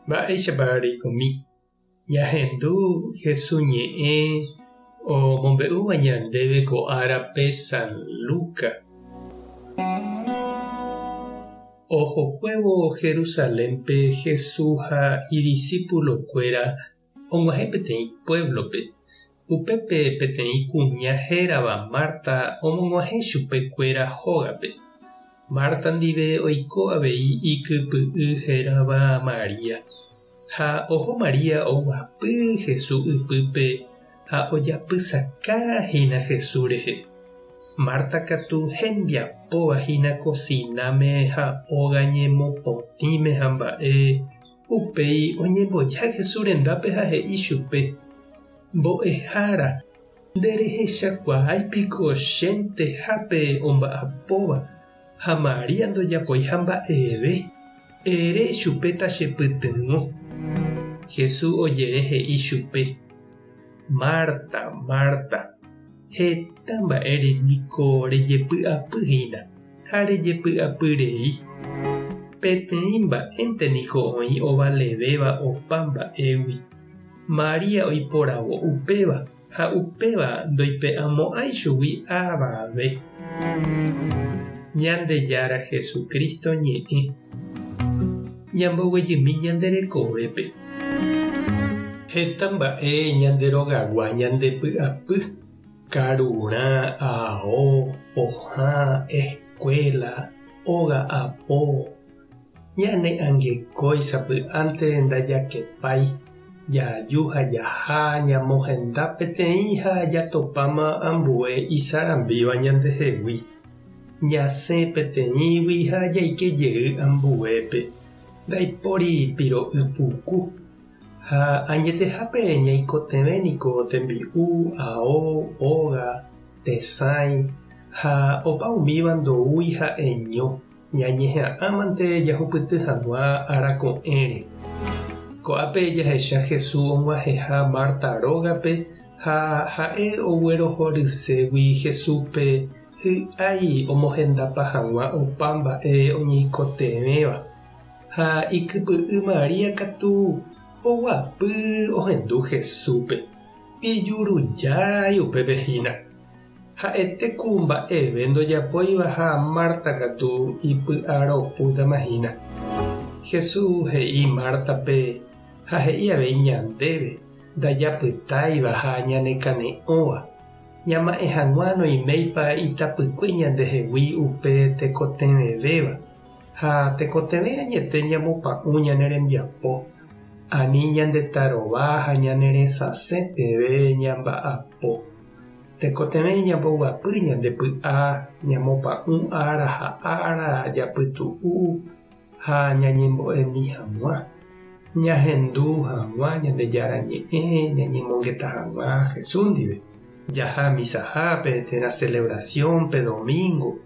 Mba'éichapa reikomi? Ñahendu Jesús ñe'ẽ omombe'úva ñandéve ko árape San Lucas. Ohokuévo Jerusalénpe Jesús ha idisípulokuéra og̃uahẽ peteĩ puévlope. Upépe peteĩ kuña hérava Marta omog̃uahẽ chupe kuéra hógape. Marta ndive oiko avei ikypy'y hérava María. Ha oho María oguapy Jesús ypýpe ha ojapysaka hína Jesús rehe. Marta katu hembiapóva hína kosináme ha óga ñemopotĩme ha mba'e. Upéi oñemboja Jesús rendápe ha he'i chupe, Mbo'ehára, nderehechakuaái piko chentehápe omba'apóva ha María ndojapoiha mba'eve? Ere chupe tachepytyvõ. Jesús ojere he'i chupe, Marta, Marta, heta mba'ére niko rejepy'apy hína. Ha rejepy'apy rei. Peteĩ mba'énte niko oĩ ovalevéva opa mba'égui. María oiporavo upéva ha upéva ndoipe'amo'ãi chugui avave. Ñandejára Jesucristo ñe'ẽ. Ñamboguejymi ñande rekovépe. Heta mba'e ñande rogagua ñandepy'apy. Karurã, ao, pohã, escuela, óga apo. Ñane angekói sapy'ánte ndajakepái, jaju ha jaha ñamohenda peteĩ ha jatopáma ambue isarambíva ñandehegui. Ñasẽ peteĩgui ha jaike jey ambuépe. Ndaipóri piro'y puku. Ha añetehápe ñaikotevẽ niko tembi'u, ao, óga, tesãi, ha opa umíva ndoúi ha'eño, ñañeha'ãmante jahupyty hag̃ua ára ko'ẽre. Ko'ápe jahecha Jesús og̃uahẽha Marta rógape ha ha'e oguerohorységui Jesúspe hy'ái omohendapa hag̃ua opa mba'e oñeikotevẽva. Ha ikypy'y María katu oguapy ohendu Jesúspe, ijurujái upépe hína. Ha'ete ku mba'eve ndojapóiva ha Marta katu ipy'aropútama hína. Jesús he'i Mártape ha he'i avei ñandéve ndajapytáiva ha ñanekane'õva, ñama'ẽ hag̃ua noiméipa itapykue ñandehegui upe tekotevẽvéva. Ha tekotevẽ añete ñamopa'ũ ñane rembiapo, ani ñandetarova ha ñane resasẽ peve ñamba'apo. Tekotevẽ ñamboguapy ñande py'a, ñamopa'ũ ára ha ára japytu'u ha ñañembo'emi hag̃ua, ñahendu hag̃ua Ñandejára Ñe'ẽ, ñañemongeta hag̃ua Jesús ndive, jaha misahápe térã celebración-pe domingo,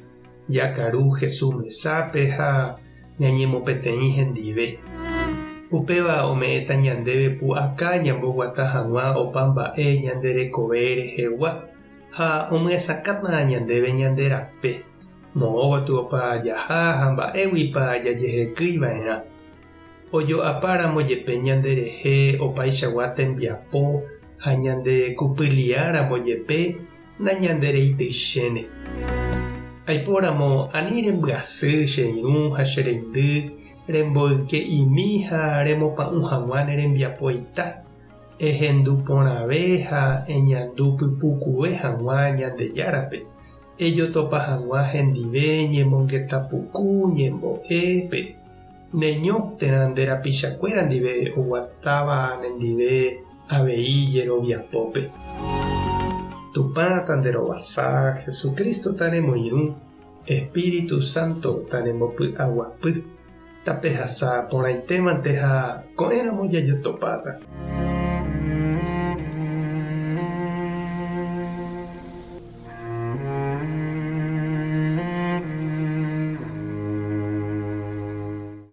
Jakaru Jesús mesápe ha ñañemopeteĩ hendive. Upéva ome'ẽta ñandéve pu'aka ñamboguata hag̃ua opa mba'e ñande rekove rehegua ha omyesakãta ñandéve ñande rape, moõ gotyopa jaha ha mba'éguipa jajehekýi va'erã. Ojo'apáramo jepe ñande rehe opaichagua tembiapo ha ñande kupyliáramo jepe, nañandereityichéne. Aipóramo ani rembyasy che irũ ha che reindy remboyke'imi ha remopa'ũ hag̃ua ne rembiapoita, ehendu porãve ha eñandu pypukuve hag̃ua Ñandejárape, ejotopa hag̃ua hendive ñemongeta puku ñembo'épe, neño térã nde rapichakuéra ndive oguatáva nendive avei jeroviapópe. Tupã tanderovasa, Jesucristo tanemoirũ, Espíritu Santo tanembopy'aguapy, tapehasa porãitémante ha ko'ẽramo jajotopáta.